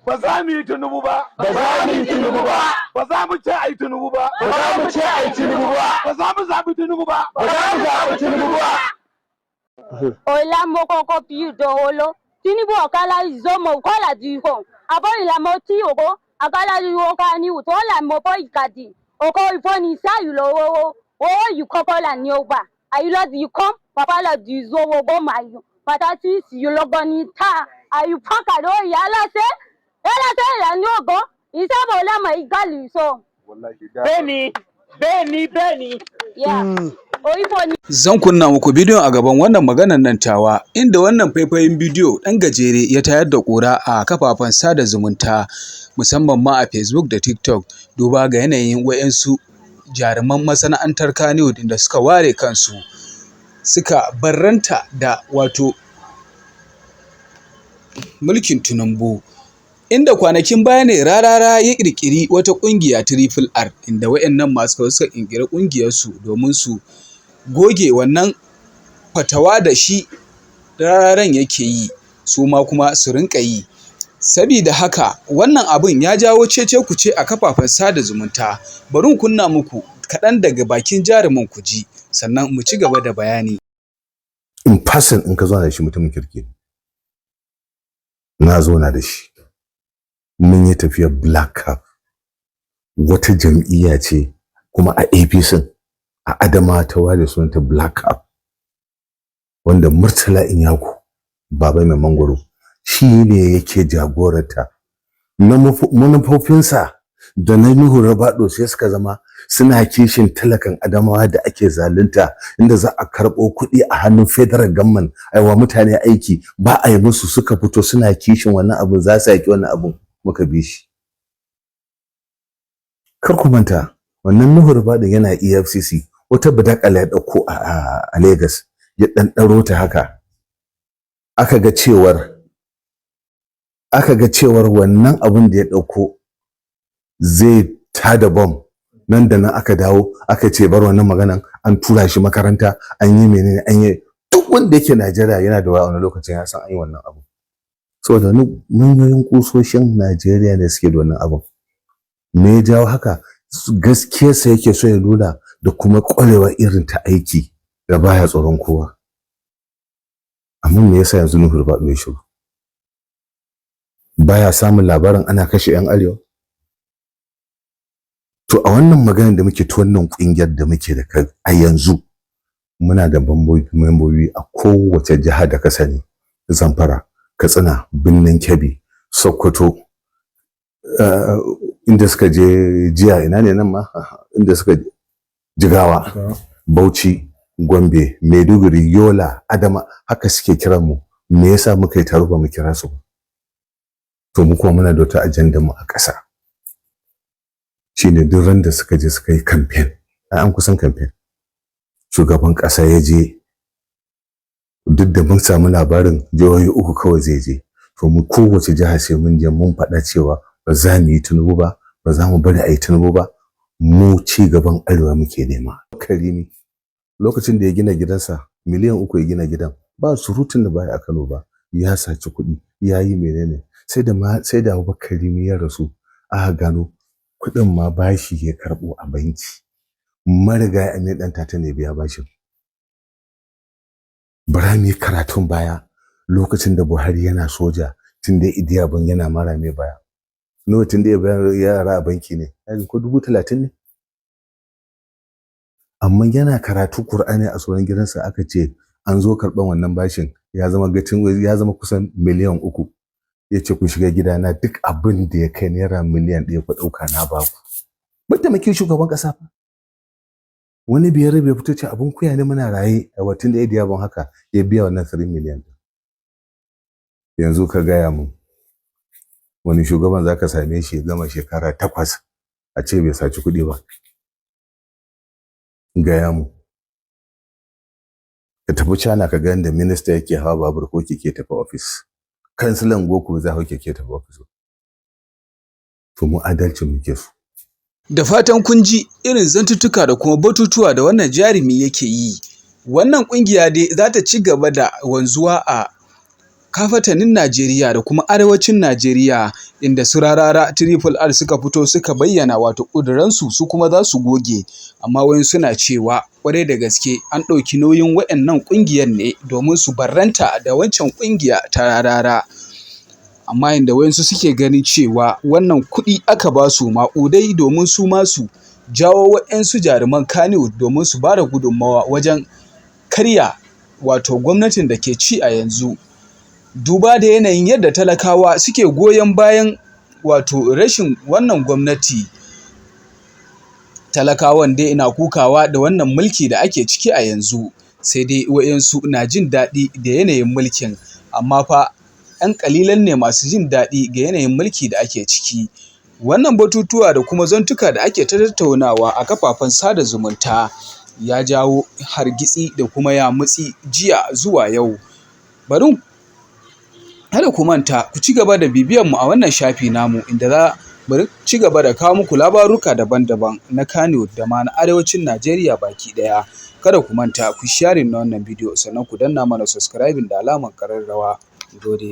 Ba za mu yi Tinubu ba. Ba za mu yi Tinubu ba. Ba za mu ce a yi Tinubu ba. Ba za mu ce a yi Tinubu ba. Ba za mu zaɓi Tinubu ba. Ba za mu zaɓi Tinubu ba. Ola mokoko piudo olo Tinubu okala izomo kola diko abo ilamo ti ogo akala iwo ni uto la mopo ikadi oko ifoni sa yulo wo wo yukoko la ni ogba ayulo di kom papa la di zo wo go mayu patati si yulo ni ta ayu paka do ya la se ela se ya ni ogo isabo la ma igali so. Bẹ́ẹ̀ni, bẹ́ẹ̀ni, bẹ́ẹ̀ni. Yeah, oifoni. Zan kunna muku bidiyon a gaban wannan maganan nan tawa, inda wannan faifayin bidiyo ɗan gajere ya tayar da ƙura a kafafen sada zumunta, musamman ma a Facebook da TikTok, duba ga yanayin wa'yansu jaruman masana'antar Kannywood da suka ware kansu suka barranta da wato mulkin Tinubu. Inda kwanakin baya ne Rarara ya ƙirƙiri wata ƙungiya Triple R, inda wa'yannan masu suka ƙirƙiri ƙungiyarsu domin su goge wannan fatawa da shi Rararen yake yi, su ma kuma su rinƙa yi. Sabida haka wannan abun ya jawo cece-kuce a kafafen sada zumunta. Bari in kunna muku kaɗan daga bakin jarumin ku ji, sannan mu ci gaba da bayani. In person, in ka zauna da shi, mutumin kirki ne. Na zauna da shi, mun yi tafiyar Black Cap, wata jam'iyya ce kuma a APC a Adama ta ware sunanta Black Cap, wanda Murtala Inyaku, Baba Mai Mangwaro, shi ne yake jagoranta. Manufofinsa da na Nuhu Ribadu sai suka zama suna kishin talakan Adamawa da ake zalunta, inda za a karɓo kuɗi a hannun federal government aiwa mutane aiki ba a yi musu. Suka fito suna kishin wannan abun, za su yaki wannan abun. Muka bi shi. Kar ku manta, wannan Nuhu Ribadu yana EFCC, wata badakala ya ɗauko a Lagos, ya ɗanɗaro ta haka. Aka ga cewar wannan abun da ya ɗauko zai tada bom. Nan da nan aka dawo aka ce bar wannan maganan, an tura shi makaranta, an yi menene, an yi. Duk wanda yake Najeriya yana da wani lokacin ya san an yi wannan abu, saboda wani manyan kusoshin Najeriya ne suke da wannan abun. Me ya jawo haka? Gaskiyarsa yake so ya nuna da kuma ƙwarewa irin ta aiki da baya tsoron kowa. Amma me yasa yanzu Nuhu Ribadu ya shiru? Baya samun labarin ana kashe 'yan arewa? To, a wannan maganar da muke ta wannan kungiyar da muke da kai a yanzu, muna da membobi a kowace jiha da ka sani: Zamfara, Katsina, Birnin Kebbi, Sokoto, inda suka je jiya, ina ne nan ma inda suka Jigawa, Bauchi, Gombe, Maiduguri, Yola, Adama, haka suke kiran mu. Me yasa muka yi taro ba mu kira su ba? To, mu kuma muna da wata ajandar mu a ƙasa, shine duk ran da suka je suka yi campaign, ai an kusan campaign, shugaban ƙasa ya je, duk da mun samu labarin jihohi uku kawai zai je, to mu kowace jiha sai mun je mun faɗa cewa ba za mu yi Tinubu ba, ba za mu bari a yi Tinubu ba. Mu ci gaban arewa muke nema. Karimi, lokacin da ya gina gidansa, miliyan 3 ya gina gidan, ba surutun da baya a Kano ba, ya saci kuɗi, ya yi menene. Sai da Abubakar Rimi ya rasu aka gano kuɗin ma bashi ya karɓo a banki. Marigayi Aminu Ɗantata ne biya bashin. Bara mu yi karatun baya, lokacin da Buhari yana soja, tun da Idiyaban yana mara mai baya. Nawa tun da ya yara a banki ne, ko 30,000 ne? Amma yana karatu Kur'ani a tsoron gidansa aka ce an zo karɓan wannan bashin, ya zama gatin, ya zama kusan miliyan 3. Ya ce, "Ku shiga gidana, duk abin da ya kai naira miliyan 1 ku ɗauka, na baku." Mataimakin shugaban ƙasa fa. Wani biyar bai fito ce abin kuya ne muna raye a watan da ya ban haka ya biya wannan 3 miliyan. Yanzu ka gaya mun, wani shugaban za ka same shi ya gama shekara 8 a ce bai saci kuɗi ba? Gaya mu. Ka tafi China ka ga yadda minista yake hawa babur ko keke tafi ofis. Kansilan goku za hau keke tafi ofis. To, mu adalci muke so. Da fatan kun ji irin zantuttuka da kuma batutuwa da wannan jarumi yake yi. Wannan ƙungiya dai za ta ci gaba da wanzuwa a kafatanin Najeriya da kuma arewacin Najeriya, inda su Rarara Triple R suka fito suka bayyana wato ƙuduransu, su kuma za su goge. Amma wayansu suna cewa ƙwarai da gaske an ɗauki nauyin wayannan ƙungiyar ne domin su barranta da wancan ƙungiya ta Rarara. Amma inda wayansu suke ganin cewa wannan kuɗi aka ba su maƙudai domin su ma su jawo wayansu jaruman Kannywood domin su ba da gudunmawa wajen karya wato gwamnatin da ke ci a yanzu. Duba da yanayin yadda talakawa suke goyon bayan wato rashin wannan gwamnati. Talakawan dai na kukawa da wannan mulki da ake ciki a yanzu, sai dai wayansu na jin daɗi da yanayin mulkin, amma fa 'yan ƙalilan ne masu jin daɗi ga yanayin mulki da ake ciki. Wannan batutuwa da kuma zantuka da ake ta tattaunawa a kafafen sada zumunta ya jawo hargitsi da kuma yamutsi jiya zuwa yau. Bari kada ku manta ku ci gaba da bibiyan mu a wannan shafi namu, inda za mu ci gaba da kawo muku labaruka daban-daban na Kannywood da ma na arewacin Najeriya baki ɗaya. Kada ku manta ku sharing na wannan bidiyo, sannan ku danna mana subscribing da alamar ƙararrawa. Gode.